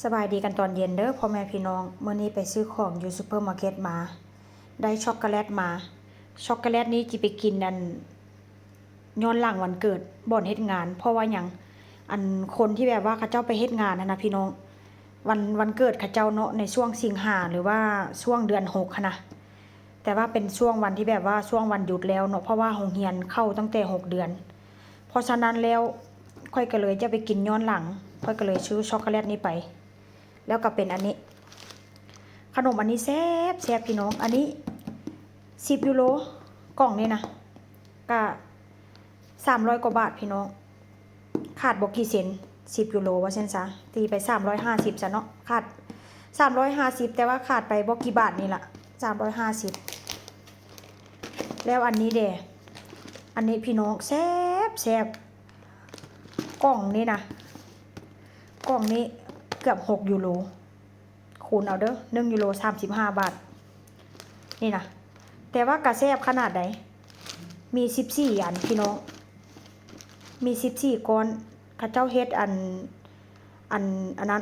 ສະບາຍດີກັນຕອນເຢັນເດີ້ພໍ່ແມ່ພີ່ນ້ອງ. ມື້ນີ້ໄປຊື້ຂອງຢູ່ຊຸບເປີມາເກັດມາ ໄດ້ຊັອກໂກແລັດມາ. ຊັອກໂກແລັດນີ້ຊິໄປກິນອັນ ຍ້ອນຫຼັງວັນເກີດບ່ອນເຮັດງານ. ເພາະວ່າຫຍັງ? ອັນຄົນທີ່ແບບວ່າເຂົາເຈົ້າໄປເຮັດງານຫັ້ນນະພີ່ນ້ອງ, ວັນ ວັນເກີດເຂົາເຈົ້າເນາະ ໃນຊ່ວງສິງຫາ ຫຼືວ່າຊ່ວງເດືອນຫົກຫັ້ນນະ. ແຕ່ວ່າເປັນຊ່ວງວັນທີ່ແບບວ່າຊ່ວງວັນຢຸດແລ້ວເນາະ ເພາະວ່າໂຮງຮຽນເຂົ້າຕັ້ງແຕ່ຫົກເດືອນ. ເພາະສະນັ້ນແລ້ວ ຂ້ອຍກໍເລີຍຈະໄປກິນຍ້ອນຫຼັງ, ຂ້ອຍກໍເລີຍຊື້ຊັອກໂກແລັດນີ້ໄປ. ແລ້ວກໍເປັນອັນນີ້ ຂະໜົມອັນນີ້ແຊບໆ ພີ່ນ້ອງ. ອັນນີ້ສິບຢູໂຣ ກ່ອງນີ້ນະ ກະສາມຮ້ອຍກວ່າບາດພີ່ນ້ອງ. ຂາດບໍ່ກີ່ເຊັນ ສິບຢູໂຣວ່າຊັ້ນຊະ, ຕີໄປສາມຮ້ອຍຫ້າສິບຊະເນາະ. ຂາດສາມຮ້ອຍຫ້າສິບ ແຕ່ວ່າຂາດໄປບໍ່ກີ່ບາດນີ້ລະ ສາມຮ້ອຍຫ້າສິບ. ແລ້ວອັນນີ້ເດ ອັນນີ້ພີ່ນ້ອງ ແຊບໆ ກ່ອງນີ້ນະ ກ່ອງນີ້ເກືອບຫົກຢູໂຣ. ຄູນເອົາເດີ້ ໜຶ່ງຢູໂຣສາມສິບຫ້າບາດ ນີ້ນະ. ແຕ່ວ່າກະແຊບຂະໜາດໃດ ມີສິບສີ່ອັນພີ່ນ້ອງ, ມີສິບສີ່ກ້ອນ. ເຂົາເຈົ້າເຮັດອັນ ອັນ ອັນນັ້ນ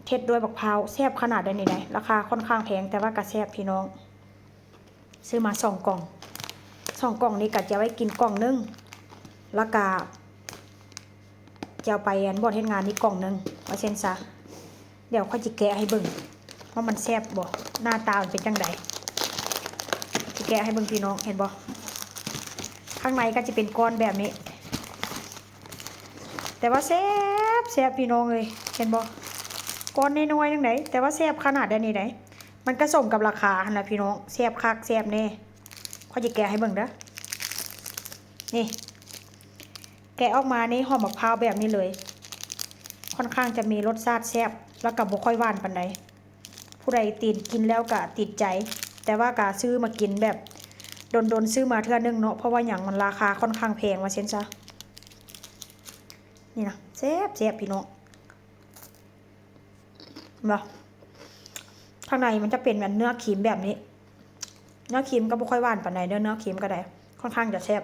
ເຮັດດ້ວຍບັກພ້າວ. ແຊບຂະໜາດໃດນີ້ໃດ໋. ລາຄາຂ້ອນຂ້າງແພງ ແຕ່ວ່າກະແຊບພີ່ນ້ອງ. ຊື້ມາສອງກ່ອງ, ສອງກ່ອງນີ້ກະຈະໄວ້ກິນກ່ອງໜຶ່ງ ລະກະຈະເອົາໄປອັນບ່ອນເຮັດງານອີກກ່ອງໜຶ່ງ ວ່າຊັ້ນຊະ. ດຽວຂ້ອຍຊິແກະໃຫ້ເບິ່ງວ່າມັນແຊບບໍ່ ໜ້າຕາມັນເປັນຈັ່ງໃດ. ຊິແກະໃຫ້ເບິ່ງພີ່ນ້ອງ ເຫັນບໍ່? ຂ້າງໃນກໍຈະເປັນກ້ອນແບບນີ້ ແຕ່ວ່າແຊບ ແຊບພີ່ນ້ອງເອີຍ ເຫັນບໍ່? ກ້ອນນ້ອຍໆໜຶ່ງໃດ໋ ແຕ່ວ່າແຊບຂະໜາດໃດນີ້ໃດ໋. ມັນກະສົມກັບລາຄາຫັ້ນລະພີ່ນ້ອງ, ແຊບຄັກແຊບແນ່. ຂ້ອຍຈະແກະໃຫ້ເບິ່ງເດີ້ ນີ້ ແກະອອກມານີ້ຫອມໝາກພ້າວແບບນີ້ເລີຍ. ຂ້ອນຂ້າງຈະມີລົດຊາດແຊບ ແລ້ວກະບໍ່ຄ່ອຍຫວານປານໃດ. ຜູ້ໃດຕິດ ກິນແລ້ວກະຕິດໃຈ, ແຕ່ວ່າກະຊື້ມາກິນແບບດົນໆ ຊື້ມາເທື່ອໜຶ່ງເນາະ. ເພາະວ່າຫຍັງ? ມັນລາຄາຂ້ອນຂ້າງແພງວ່າຊັ້ນຊະ. ນີ້ນະ ແຊບໆ ພີ່ນ້ອງ. ເຫັນບໍ່? ຂ້າງໃນມັນຈະເປັນແບບເນື້ອຄຣີມແບບນີ້, ເນື້ອຄຣີມກໍບໍ່ຄ່ອຍຫວານປານໃດເດີ້, ເນື້ອຄຣີມກໍໄດ້ ຂ້ອນຂ້າງຈະແຊບ.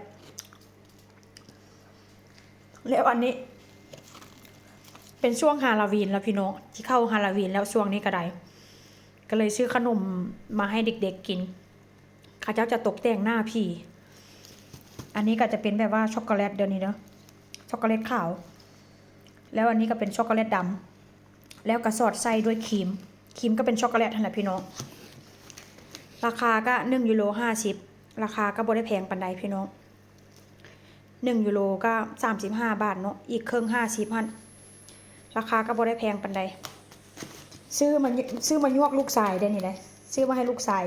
ແລ້ວອັນນີ້ເປັນຊ່ວງຮາໂລວີນແລ້ວພີ່ນ້ອງ, ຊິເຂົ້າຮາໂລວີນແລ້ວຊ່ວງນີ້ກໍໄດ້, ກໍເລີຍຊື້ຂະໜົມມາໃຫ້ເດັກໆກິນ. ເຂົາເຈົ້າຈະຕົກແຕ່ງໜ້າຜີ. ອັນນີ້ກໍຈະເປັນແບບວ່າຊັອກໂກແລັດເດີ້ນີ້ເດີ້, ຊັອກໂກແລັດຂາວ. ແລ້ວອັນນີ້ກໍເປັນຊັອກໂກແລັດດຳ, ແລ້ວກໍສອດໃສ່ດ້ວຍຄຣີມ, ຄຣີມກໍເປັນຊັອກໂກແລັດຫັ້ນແຫຼະພີ່ນ້ອງ. ລາຄາກໍໜຶ່ງຢູໂຣຫ້າສິບ, ລາຄາກໍບໍ່ໄດ້ແພງປານໃດພີ່ນ້ອງ. ໜຶ່ງຢູໂຣກໍສາມສິບຫ້າບາດເນາະ, ອີກເຄິ່ງຫ້າສິບຫັ້ນ, ລາຄາກໍບໍ່ໄດ້ແພງປານໃດ. ຊື້ມາ ຊື້ມາຍວກລູກຊາຍໄດ້ນີ້ໄດ໋, ຊື້ມາໃຫ້ລູກຊາຍ,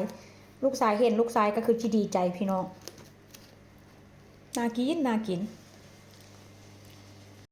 ລູກຊາຍເຫັນ ລູກຊາຍກໍຄືຊິດີໃຈພີ່ນ້ອງ. ໜ້າກິນ ໜ້າກິນ.